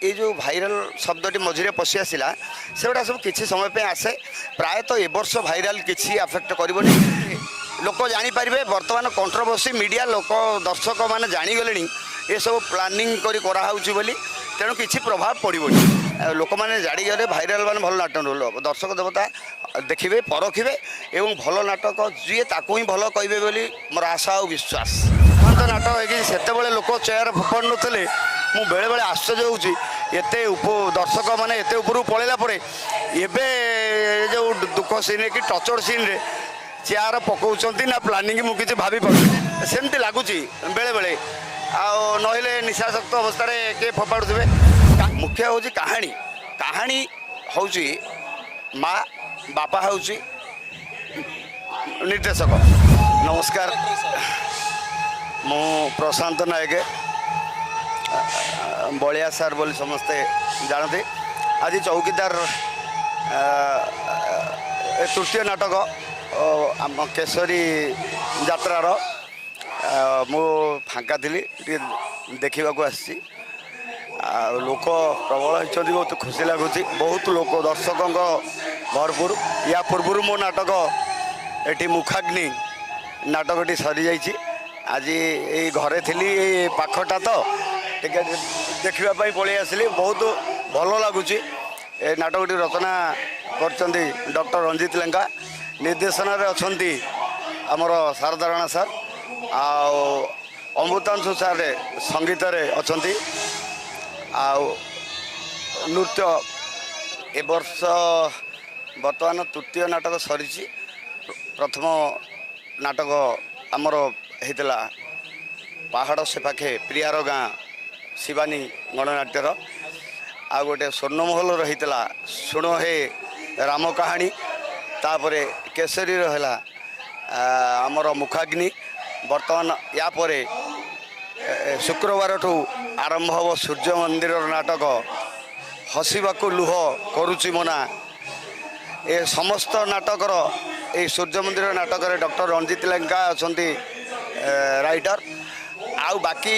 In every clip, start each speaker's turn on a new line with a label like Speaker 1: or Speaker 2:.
Speaker 1: ଏଇ ଯେଉଁ ଭାଇରାଲ ଶବ୍ଦଟି ମଝିରେ ପଶି ଆସିଲା, ସେଗୁଡ଼ା ସବୁ କିଛି ସମୟ ପାଇଁ ଆସେ। ପ୍ରାୟତଃ ଏ ବର୍ଷ ଭାଇରାଲ କିଛି ଆଫେକ୍ଟ କରିବନି। ଲୋକ ଜାଣିପାରିବେ। ବର୍ତ୍ତମାନ କଣ୍ଟ୍ରୋଭର୍ସି ମିଡ଼ିଆ ଲୋକ, ଦର୍ଶକମାନେ ଜାଣିଗଲେଣି ଏସବୁ ପ୍ଲାନିଂ କରି କରାହେଉଛି ବୋଲି। ତେଣୁ କିଛି ପ୍ରଭାବ ପଡ଼ିବନି। ଆଉ ଲୋକମାନେ ଜାଣିଗଲେ ଭାଇରାଲ ମାନେ ଭଲ ନାଟକ ନୁହଁ। ଦର୍ଶକ ଦେବତା ଦେଖିବେ, ପରଖିବେ ଏବଂ ଭଲ ନାଟକ ଯିଏ ତାକୁ ହିଁ ଭଲ କହିବେ ବୋଲି ମୋର ଆଶା ଆଉ ବିଶ୍ୱାସ। ତ ନାଟକ ହେଇକି ସେତେବେଳେ ଲୋକ ଚେୟାର ଫୋପାଡ଼ୁ ନଥିଲେ। ମୁଁ ବେଳେବେଳେ ଆଶ୍ଚର୍ଯ୍ୟ ହେଉଛି, ଏତେ ଉପ ଦର୍ଶକମାନେ ଏତେ ଉପରକୁ ପଳେଇଲା ପରେ ଏବେ ଯେଉଁ ଦୁଃଖ ସିନ୍ରେ କି ଟର୍ଚର ସିନ୍ରେ ଚେୟାର ପକାଉଛନ୍ତି ନା ପ୍ଲାନିଂ, ମୁଁ କିଛି ଭାବିପାରୁନି। ସେମିତି ଲାଗୁଛି ବେଳେବେଳେ। ଆଉ ନହେଲେ ନିଶାସକ୍ତ ଅବସ୍ଥାରେ କିଏ ଫୋପାଡ଼ୁଥିବେ। ମୁଖ୍ୟ ହେଉଛି କାହାଣୀ। କାହାଣୀ ହେଉଛି ମା, ବାପା ହେଉଛି ନିର୍ଦ୍ଦେଶକ। ନମସ୍କାର, ମୁଁ ପ୍ରଶାନ୍ତ ନାୟକ, ବଳିଆ ସାର୍ ବୋଲି ସମସ୍ତେ ଜାଣନ୍ତି। ଆଜି ଚୌକିଦାର ଏ ତୃତୀୟ ନାଟକ ଆମ କେଶରୀ ଯାତ୍ରାର। ମୁଁ ଫାଙ୍କା ଥିଲି, ଟିକେ ଦେଖିବାକୁ ଆସିଛି। ଆଉ ଲୋକ ପ୍ରବଳ ହେଇଛନ୍ତି, ବହୁତ ଖୁସି ଲାଗୁଛି। ବହୁତ ଲୋକ, ଦର୍ଶକଙ୍କ ଭରପୁର। ୟା ପୂର୍ବରୁ ମୋ ନାଟକ ଏଠି ମୁଖାଗ୍ନି ନାଟକଟି ସରିଯାଇଛି। ଆଜି ଏଇ ଘରେ ଥିଲି, ଏଇ ପାଖଟା ତ ଟିକେ ଦେଖିବା ପାଇଁ ପଳେଇ ଆସିଲି। ବହୁତ ଭଲ ଲାଗୁଛି। ଏ ନାଟକଟି ରଚନା କରିଛନ୍ତି ଡକ୍ଟର ରଞ୍ଜିତ ଲେଙ୍କା, ନିର୍ଦ୍ଦେଶନାରେ ଅଛନ୍ତି ଆମର ଶାରଦା ରାଣା ସାର୍ ଆଉ ଅମୃତାଂଶୁ ସାର୍ ସଙ୍ଗୀତରେ ଅଛନ୍ତି ଆଉ ନୃତ୍ୟ। ଏ ବର୍ଷ ବର୍ତ୍ତମାନ ତୃତୀୟ ନାଟକ ସରିଛି। ପ୍ରଥମ ନାଟକ ଆମର ହେଇଥିଲା ପାହାଡ଼ ସେପାଖେ ପ୍ରିୟାର ଗାଁ, ଶିବାନୀ ଗଣନାଟ୍ୟର। ଆଉ ଗୋଟେ ସ୍ୱର୍ଣ୍ଣମହଲର ହେଇଥିଲା ଶୁଣ ହେ ରାମ କାହାଣୀ। ତାପରେ କେଶରୀର ହେଲା ଆମର ମୁଖାଗ୍ନି। ବର୍ତ୍ତମାନ ୟା ପରେ ଶୁକ୍ରବାରଠୁ ଆରମ୍ଭ ହେବ ସୂର୍ଯ୍ୟ ମନ୍ଦିରର ନାଟକ ହସିବାକୁ ଲୁହ କରୁଛି ମନା। ଏ ସମସ୍ତ ନାଟକର, ଏଇ ସୂର୍ଯ୍ୟ ମନ୍ଦିର ନାଟକରେ ଡକ୍ଟର ରଞ୍ଜିତ ଲେଙ୍କା ଅଛନ୍ତି ରାଇଟର, ଆଉ ବାକି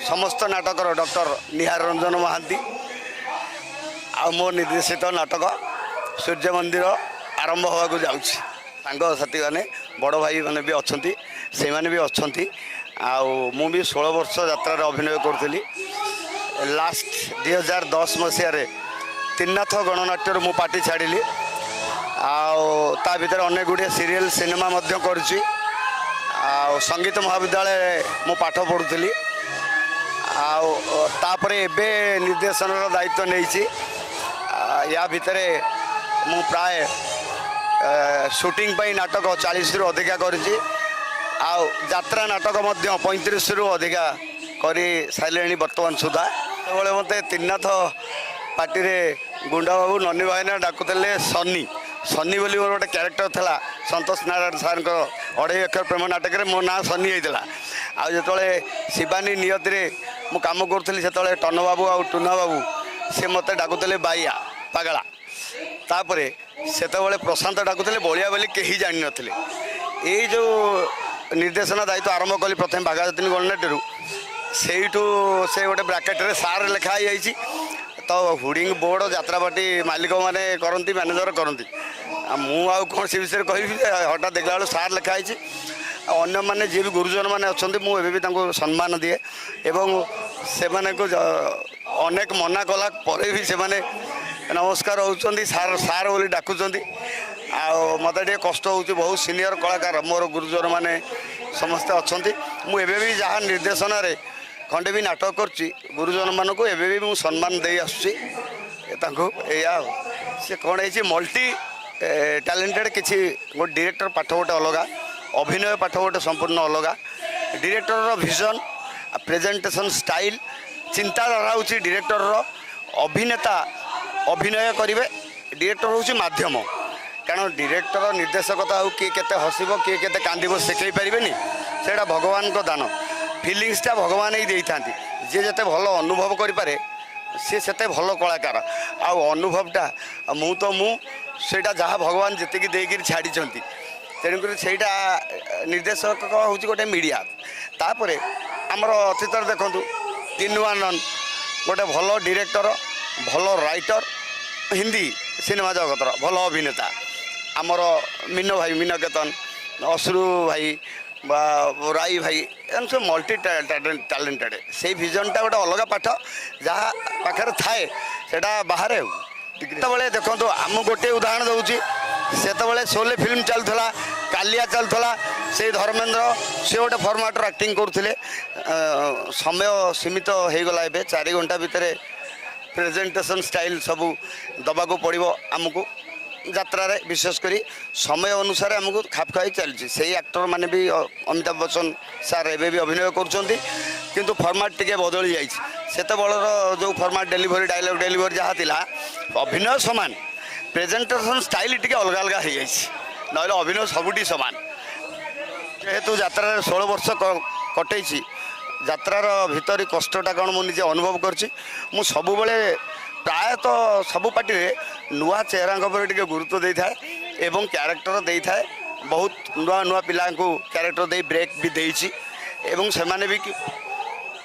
Speaker 1: ସମସ୍ତ ନାଟକର ଡକ୍ଟର ନିହାର ରଞ୍ଜନ ମହାନ୍ତି। ଆଉ ମୋ ନିର୍ଦ୍ଦେଶିତ ନାଟକ ସୂର୍ଯ୍ୟ ମନ୍ଦିର ଆରମ୍ଭ ହେବାକୁ ଯାଉଛି। ସାଙ୍ଗସାଥିମାନେ, ବଡ଼ ଭାଇମାନେ ବି ଅଛନ୍ତି, ସେମାନେ ବି ଅଛନ୍ତି। ଆଉ ମୁଁ ବି 16 ବର୍ଷ ଯାତ୍ରାରେ ଅଭିନୟ କରୁଥିଲି। ଲାଷ୍ଟ 2010 ମସିହାରେ ତିନିନାଥ ଗଣନାଟ୍ୟରୁ ମୁଁ ପାର୍ଟି ଛାଡ଼ିଲି। ଆଉ ତା ଭିତରେ ଅନେକ ଗୁଡ଼ିଏ ସିରିଏଲ୍, ସିନେମା ମଧ୍ୟ କରିଛି। ଆଉ ସଙ୍ଗୀତ ମହାବିଦ୍ୟାଳୟରେ ମୁଁ ପାଠ ପଢ଼ୁଥିଲି। ଆଉ ତାପରେ ଏବେ ନିର୍ଦ୍ଦେଶନାର ଦାୟିତ୍ୱ ନେଇଛି। ୟା ଭିତରେ ମୁଁ ପ୍ରାୟ ସୁଟିଂ ପାଇଁ ନାଟକ 40ରୁ ଅଧିକା କରିଛି ଆଉ ଯାତ୍ରା ନାଟକ ମଧ୍ୟ 35ରୁ ଅଧିକା କରି ସାରିଲେଣି ବର୍ତ୍ତମାନ ସୁଦ୍ଧା। ସେତେବେଳେ ମୋତେ ତିନିନାଥ ପାର୍ଟିରେ ଗୁଣ୍ଡାବାବୁ, ନନି ଭାଇନା ଡାକୁଥିଲେ ସନି ସନି ବୋଲି। ମୋର ଗୋଟେ କ୍ୟାରେକ୍ଟର ଥିଲା ସନ୍ତୋଷ ନାରାୟଣ ସାର୍ଙ୍କ ଅଢ଼େଇ ଅକ୍ଷର ପ୍ରେମ ନାଟକରେ ମୋ ନାଁ ସନି ହେଇଥିଲା। ଆଉ ଯେତେବେଳେ ଶିବାନୀ ନିୟତିରେ ମୁଁ କାମ କରୁଥିଲି, ସେତେବେଳେ ଟନବାବୁ ଆଉ ଟୁନା ବାବୁ ସେ ମୋତେ ଡାକୁଥିଲେ ବାଇଆ, ପାଗଳା। ତାପରେ ସେତେବେଳେ ପ୍ରଶାନ୍ତ ଡାକୁଥିଲେ ବଳିଆ ବୋଲି କେହି ଜାଣିନଥିଲେ। ଏଇ ଯେଉଁ ନିର୍ଦ୍ଦେଶନା ଦାୟିତ୍ୱ ଆରମ୍ଭ କଲି ପ୍ରଥମେ ବାଘାଯତୀନ ଗଣନାଟ୍ୟରୁ, ସେଇଠୁ ସେ ଗୋଟେ ବ୍ରାକେଟରେ ସାର୍ ଲେଖା ହେଇଯାଇଛି। ତ ହୋର୍ଡିଂ ବୋର୍ଡ଼ ଯାତ୍ରାପାର୍ଟି ମାଲିକମାନେ କରନ୍ତି, ମ୍ୟାନେଜର କରନ୍ତି। ଆଉ ମୁଁ ଆଉ କ'ଣ ସେ ବିଷୟରେ କହିବି ଯେ ହଠାତ୍ ଦେଖିଲା ବେଳକୁ ସାର୍ ଲେଖା ହେଇଛି। ଆଉ ଅନ୍ୟମାନେ ଯିଏ ବି ଗୁରୁଜନମାନେ ଅଛନ୍ତି, ମୁଁ ଏବେ ବି ତାଙ୍କୁ ସମ୍ମାନ ଦିଏ ଏବଂ ସେମାନଙ୍କୁ ଅନେକ ମନା କଲା ପରେ ବି ସେମାନେ ନମସ୍କାର ହେଉଛନ୍ତି, ସାର୍ ସାର୍ ବୋଲି ଡାକୁଛନ୍ତି। ଆଉ ମୋତେ ଟିକେ କଷ୍ଟ ହେଉଛି। ବହୁତ ସିନିୟର କଳାକାର ମୋର ଗୁରୁଜନମାନେ ସମସ୍ତେ ଅଛନ୍ତି। ମୁଁ ଏବେ ବି ଯାହା ନିର୍ଦ୍ଦେଶନାରେ ଖଣ୍ଡେ ବି ନାଟକ କରୁଛି, ଗୁରୁଜନମାନଙ୍କୁ ଏବେ ବି ମୁଁ ସମ୍ମାନ ଦେଇ ଆସୁଛି ତାଙ୍କୁ। ଏଇଆ। ଆଉ ସେ କ'ଣ ହେଇଛି, ମଲ୍ଟି ଟ୍ୟାଲେଣ୍ଟେଡ଼ କିଛି ଗୋଟେ ଡିରେକ୍ଟର ପାଠ ଗୋଟେ ଅଲଗା, ଅଭିନୟ ପାଠ ଗୋଟେ ସମ୍ପୂର୍ଣ୍ଣ ଅଲଗା। ଡିରେକ୍ଟରର ଭିଜନ୍, ପ୍ରେଜେଣ୍ଟେସନ୍ ଷ୍ଟାଇଲ୍, ଚିନ୍ତାଧାରା ହେଉଛି ଡିରେକ୍ଟରର। ଅଭିନେତା ଅଭିନୟ କରିବେ, ଡିରେକ୍ଟର ହେଉଛି ମାଧ୍ୟମ। କାରଣ ଡିରେକ୍ଟର, ନିର୍ଦ୍ଦେଶକ ତ ଆଉ କିଏ କେତେ ହସିବ, କିଏ କେତେ କାନ୍ଦିବ ଶିଖେଇ ପାରିବେନି। ସେଇଟା ଭଗବାନଙ୍କ ଦାନ। ଫିଲିଙ୍ଗସଟା ଭଗବାନ ହିଁ ଦେଇଥାନ୍ତି। ଯିଏ ଯେତେ ଭଲ ଅନୁଭବ କରିପାରେ, ସିଏ ସେତେ ଭଲ କଳାକାର। ଆଉ ଅନୁଭବଟା ମୁଁ ତ ମୁଁ ସେଇଟା ଯାହା ଭଗବାନ ଯେତିକି ଦେଇକିରି ଛାଡ଼ିଛନ୍ତି। ତେଣୁକରି ସେଇଟା ନିର୍ଦ୍ଦେଶକ ହେଉଛି ଗୋଟେ ମିଡ଼ିଆ। ତାପରେ ଆମର ଅତୀତରେ ଦେଖନ୍ତୁ ଟିନୁ ଆନନ୍ଦ ଗୋଟେ ଭଲ ଡିରେକ୍ଟର, ଭଲ ରାଇଟର, ହିନ୍ଦୀ ସିନେମା ଜଗତର ଭଲ ଅଭିନେତା ଆମର ମୀନ ଭାଇ, ମୀନକେତନ, ଅଶ୍ରୁ ଭାଇ ବା ରାଇ ଭାଇ, ଏମାନେ ସବୁ ମଲ୍ଟି ଟ୍ୟାଲେଣ୍ଟେଡ଼। ସେଇ ଭିଜନଟା ଗୋଟେ ଅଲଗା ପାଠ, ଯାହା ପାଖରେ ଥାଏ ସେଇଟା ବାହାରେ। ଆଉ ସେତେବେଳେ ଦେଖନ୍ତୁ, ମୁଁ ଗୋଟିଏ ଉଦାହରଣ ଦେଉଛି। ସେତେବେଳେ ସୋଲେ ଫିଲ୍ମ ଚାଲୁଥିଲା, କାଲିଆ ଚାଲୁଥିଲା, ସେଇ ଧର୍ମେନ୍ଦ୍ର ସେ ଗୋଟେ ଫର୍ମାଟ୍ର ଆକ୍ଟିଂ କରୁଥିଲେ। ସମୟ ସୀମିତ ହେଇଗଲା। ଏବେ 4 ଘଣ୍ଟା ଭିତରେ ପ୍ରେଜେଣ୍ଟେସନ୍ ଷ୍ଟାଇଲ୍ ସବୁ ଦେବାକୁ ପଡ଼ିବ ଆମକୁ। ଯାତ୍ରାରେ ବିଶେଷ କରି ସମୟ ଅନୁସାରେ ଆମକୁ ଖାପ ଖାଇ ଚାଲିଛି। ସେଇ ଆକ୍ଟର ମାନେ ବି ଅମିତାଭ ବଚ୍ଚନ ସାର୍ ଏବେ ବି ଅଭିନୟ କରୁଛନ୍ତି, କିନ୍ତୁ ଫର୍ମାଟ୍ ଟିକେ ବଦଳି ଯାଇଛି। ସେତେବେଳର ଯେଉଁ ଫର୍ମାଟ୍ ଡେଲିଭରି, ଡାଇଲଗ୍ ଡେଲିଭରି ଯାହା ଥିଲା, ଅଭିନୟ ସମାନ, ପ୍ରେଜେଣ୍ଟେସନ୍ ଷ୍ଟାଇଲ୍ ଟିକେ ଅଲଗା ଅଲଗା ହେଇଯାଇଛି, ନହେଲେ ଅଭିନୟ ସବୁଠି ସମାନ। ଯେହେତୁ ଯାତ୍ରାରେ 16 ବର୍ଷ କଟେଇଛି, ଯାତ୍ରାର ଭିତରେ କଷ୍ଟଟା କ'ଣ ମୁଁ ନିଜେ ଅନୁଭବ କରିଛି। ମୁଁ ସବୁବେଳେ ପ୍ରାୟତଃ ସବୁ ପାର୍ଟିରେ ନୂଆ ଚେହେରାଙ୍କ ଉପରେ ଟିକେ ଗୁରୁତ୍ୱ ଦେଇଥାଏ ଏବଂ କ୍ୟାରେକ୍ଟର ଦେଇଥାଏ। ବହୁତ ନୂଆ ନୂଆ ପିଲାଙ୍କୁ କ୍ୟାରେକ୍ଟର ଦେଇ ବ୍ରେକ୍ ବି ଦେଇଛି ଏବଂ ସେମାନେ ବି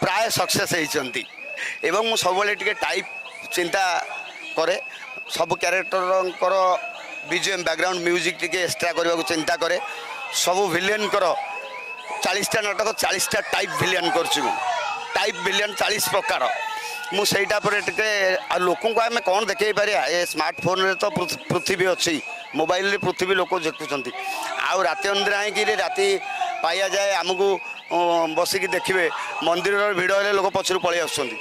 Speaker 1: ପ୍ରାୟ ସକ୍ସେସ୍ ହେଇଛନ୍ତି। ଏବଂ ମୁଁ ସବୁବେଳେ ଟିକେ ଟାଇପ୍ ଚିନ୍ତା କରେ, ସବୁ କ୍ୟାରେକ୍ଟରଙ୍କର ବିଜିଏମ୍, ବ୍ୟାକଗ୍ରାଉଣ୍ଡ ମ୍ୟୁଜିକ୍ ଟିକେ ଏକ୍ସଟ୍ରା କରିବାକୁ ଚିନ୍ତା କରେ। ସବୁ ଭିଲିୟନଙ୍କର 40ଟା ନାଟକ, 40ଟା ଟାଇପ୍ ଭିଲିୟନ କରୁଛି ମୁଁ। ଟାଇପ୍ ଭିଲିୟନ 40 ପ୍ରକାର। ମୁଁ ସେଇଟା ପରେ ଟିକେ ଆଉ ଲୋକଙ୍କୁ ଆମେ କ'ଣ ଦେଖେଇ ପାରିବା? ଏ ସ୍ମାର୍ଟଫୋନ୍ରେ ତ ପୃଥିବୀ ଅଛି, ମୋବାଇଲରେ ପୃଥିବୀ ଲୋକ ଦେଖୁଛନ୍ତି। ଆଉ ରାତି ଅନିଦ୍ରା ହେଇକିରି ରାତି ପାଇବା ଯାଏ ଆମକୁ ବସିକି ଦେଖିବେ? ମନ୍ଦିରର ଭିଡ଼ ହେଲେ ଲୋକ ପଛରୁ ପଳେଇ ଆସୁଛନ୍ତି,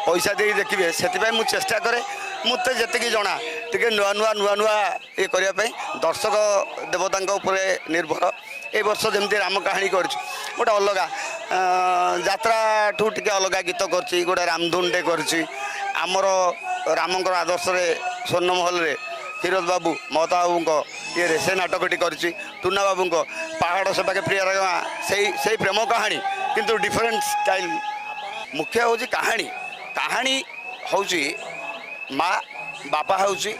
Speaker 1: ପଇସା ଦେଇ ଦେଖିବେ। ସେଥିପାଇଁ ମୁଁ ଚେଷ୍ଟା କରେ, ମୋତେ ଯେତିକି ଜଣା ଟିକେ ନୂଆ ନୂଆ ନୂଆ ନୂଆ ଇଏ କରିବା ପାଇଁ। ଦର୍ଶକ ଦେବତାଙ୍କ ଉପରେ ନିର୍ଭର। ଏ ବର୍ଷ ଯେମିତି ରାମ କାହାଣୀ କରିଛୁ, ଗୋଟେ ଅଲଗା ଯାତ୍ରାଠୁ ଟିକେ ଅଲଗା ଗୀତ କରିଛି, ଗୋଟେ ରାମଧୁନଟେ କରିଛି। ଆମର ରାମଙ୍କର ଆଦର୍ଶରେ ସ୍ୱର୍ଣ୍ଣମହଲରେ କ୍ଷୀରୋଦ ବାବୁ, ମହତା ବାବୁଙ୍କ ଇଏରେ ସେ ନାଟକଟି କରିଛି। ଟୁନା ବାବୁଙ୍କ ପାହାଡ଼ ସେପାଖେ ପ୍ରିୟ ଗାଁ, ସେଇ ସେଇ ପ୍ରେମ କାହାଣୀ, କିନ୍ତୁ ଡିଫରେଣ୍ଟ ଷ୍ଟାଇଲ୍। ମୁଖ୍ୟ ହେଉଛି କାହାଣୀ। କାହାଣୀ ହେଉଛି ମା, ବାପା ହେଉଛି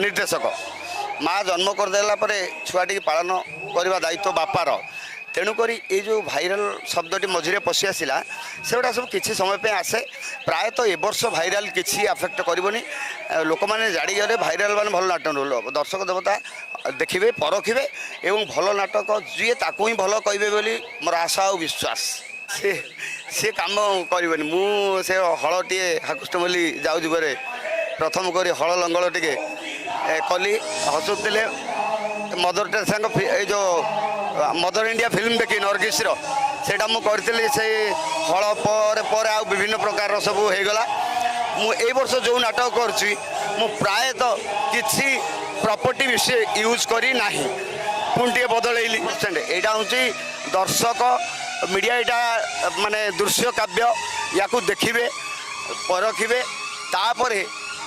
Speaker 1: ନିର୍ଦ୍ଦେଶକ। ମା ଜନ୍ମ କରିଦେଲା ପରେ ଛୁଆଟିକି ପାଳନ କରିବା ଦାୟିତ୍ୱ ବାପାର। ତେଣୁକରି ଏଇ ଯେଉଁ ଭାଇରାଲ ଶବ୍ଦଟି ମଝିରେ ପଶି ଆସିଲା, ସେଗୁଡ଼ା ସବୁ କିଛି ସମୟ ପାଇଁ ଆସେ। ପ୍ରାୟତଃ ଏ ବର୍ଷ ଭାଇରାଲ କିଛି ଆଫେକ୍ଟ କରିବନି। ଲୋକମାନେ ଜାଣିଗଲେ ଭାଇରାଲ ମାନେ ଭଲ ନାଟକ ନୁହଁ। ଦର୍ଶକ ଦେବତା ଦେଖିବେ, ପରଖିବେ ଏବଂ ଭଲ ନାଟକ ଯିଏ ତାକୁ ହିଁ ଭଲ କହିବେ ବୋଲି ମୋର ଆଶା ଆଉ ବିଶ୍ୱାସ। ସେ ସେ କାମ କରିବନି। ମୁଁ ସେ ହଳଟିଏ ହାକୁଷ୍ଟ ବୋଲି ଯାଉ ଯୁଗରେ ପ୍ରଥମ କରି ହଳ ଲଙ୍ଗଳ ଟିକେ କଲି, ହସୁଥିଲେ। ମଦର ଟେରେସାଙ୍କ ଏଇ ଯେଉଁ ମଦର ଇଣ୍ଡିଆ ଫିଲ୍ମ ଦେଖି ନର୍ଗିସର ସେଇଟା ମୁଁ କରିଥିଲି। ସେଇ ହଳ ପରେ ପରେ ଆଉ ବିଭିନ୍ନ ପ୍ରକାରର ସବୁ ହେଇଗଲା। ମୁଁ ଏଇ ବର୍ଷ ଯେଉଁ ନାଟକ କରୁଛି, ମୁଁ ପ୍ରାୟତଃ କିଛି ପ୍ରପର୍ଟି ବିଷୟ ୟୁଜ୍ କରି ନାହିଁ, ପୁଣି ଟିକେ ବଦଳେଇଲି। ଏଇଟା ହେଉଛି ଦର୍ଶକ ମିଡ଼ିଆ, ଏଇଟା ମାନେ ଦୃଶ୍ୟ କାବ୍ୟ। ୟାକୁ ଦେଖିବେ, ପରଖିବେ, ତାପରେ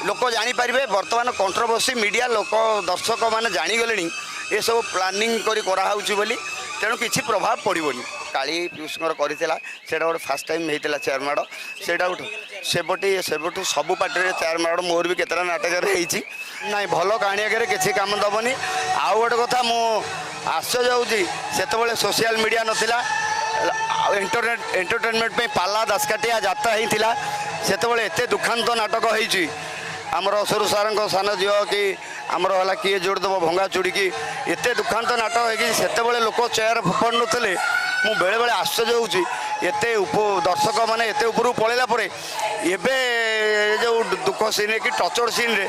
Speaker 1: ଲୋକ ଜାଣିପାରିବେ। ବର୍ତ୍ତମାନ କଣ୍ଟ୍ରୋଭର୍ସି ମିଡ଼ିଆ ଲୋକ, ଦର୍ଶକମାନେ ଜାଣିଗଲେଣି ଏସବୁ ପ୍ଲାନିଂ କରି କରାହେଉଛି ବୋଲି, ତେଣୁ କିଛି ପ୍ରଭାବ ପଡ଼ିବନି। କାଳି ପିୟୁଷଙ୍କର କରିଥିଲା, ସେଇଟା ଗୋଟେ ଫାର୍ଷ୍ଟ ଟାଇମ୍ ହେଇଥିଲା ଚେୟାର ମାଡ଼। ସେଇଟା ଗୋଟେ ସେପଟି ସେବେଠୁ ସବୁ ପାର୍ଟିରେ ଚେୟାର ମାଡ଼ ମୋର ବି କେତେଟା ନାଟକରେ ହେଇଛି। ନାଇଁ, ଭଲ କାହାଣୀ ଆଗରେ କିଛି କାମ ଦେବନି। ଆଉ ଗୋଟେ କଥା ମୁଁ ଆଶ୍ଚର୍ଯ୍ୟ ହେଉଛି, ସେତେବେଳେ ସୋସିଆଲ ମିଡ଼ିଆ ନଥିଲା, ଆଉ ଇଣ୍ଟରନେଟ୍ ଏଣ୍ଟରଟେନମେଣ୍ଟ ପାଇଁ ପାଲା, ଦାସକାଠିଆ, ଯାତ୍ରା ହିଁ ଥିଲା। ସେତେବେଳେ ଏତେ ଦୁଃଖାନ୍ତ ନାଟକ ହେଇଛି, ଆମର ସରୁ ସାରଙ୍କ ସାନ ଝିଅ କି ଆମର ହେଲା କିଏ ଯୋଡ଼ି ଦେବ ଭଙ୍ଗା ଚୁଡ଼ିକି, ଏତେ ଦୁଃଖାନ୍ତ ନାଟକ ହେଇକି ସେତେବେଳେ ଲୋକ ଚେୟାର ଫୋପାଡ଼ୁ ନଥିଲେ। ମୁଁ ବେଳେବେଳେ ଆଶ୍ଚର୍ଯ୍ୟ ହେଉଛି, ଏତେ ଦର୍ଶକମାନେ ଏତେ ଉପରକୁ ପଳେଇଲା ପରେ ଏବେ ଯେଉଁ ଦୁଃଖ ସିନ୍ରେ କି ଟର୍ଚର ସିନ୍ରେ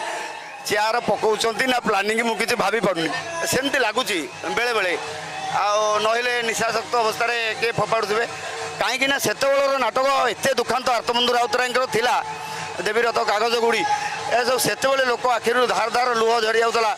Speaker 1: ଚେୟାର ପକାଉଛନ୍ତି ନା ପ୍ଲାନିଂ, ମୁଁ କିଛି ଭାବି ପାରୁନି। ସେମିତି ଲାଗୁଛି ବେଳେବେଳେ, ଆଉ ନହେଲେ ନିଶାସକ୍ତ ଅବସ୍ଥାରେ କିଏ ଫୋପାଡ଼ୁଥିବେ। କାହିଁକି ନା ସେତେବେଳର ନାଟକ ଏତେ ଦୁଃଖାନ୍ତ, ଆର୍ତ୍ତବନ୍ଧୁ ରାଉତରାୟଙ୍କର ଥିଲା ଦେବୀରଥ, କାଗଜ ଗୁଡ଼ି, ଏସବୁ, ସେତେବେଳେ ଲୋକ ଆଖିରୁ ଧାର ଧାର ଲୁହ ଝରି ଯାଉଥିଲା।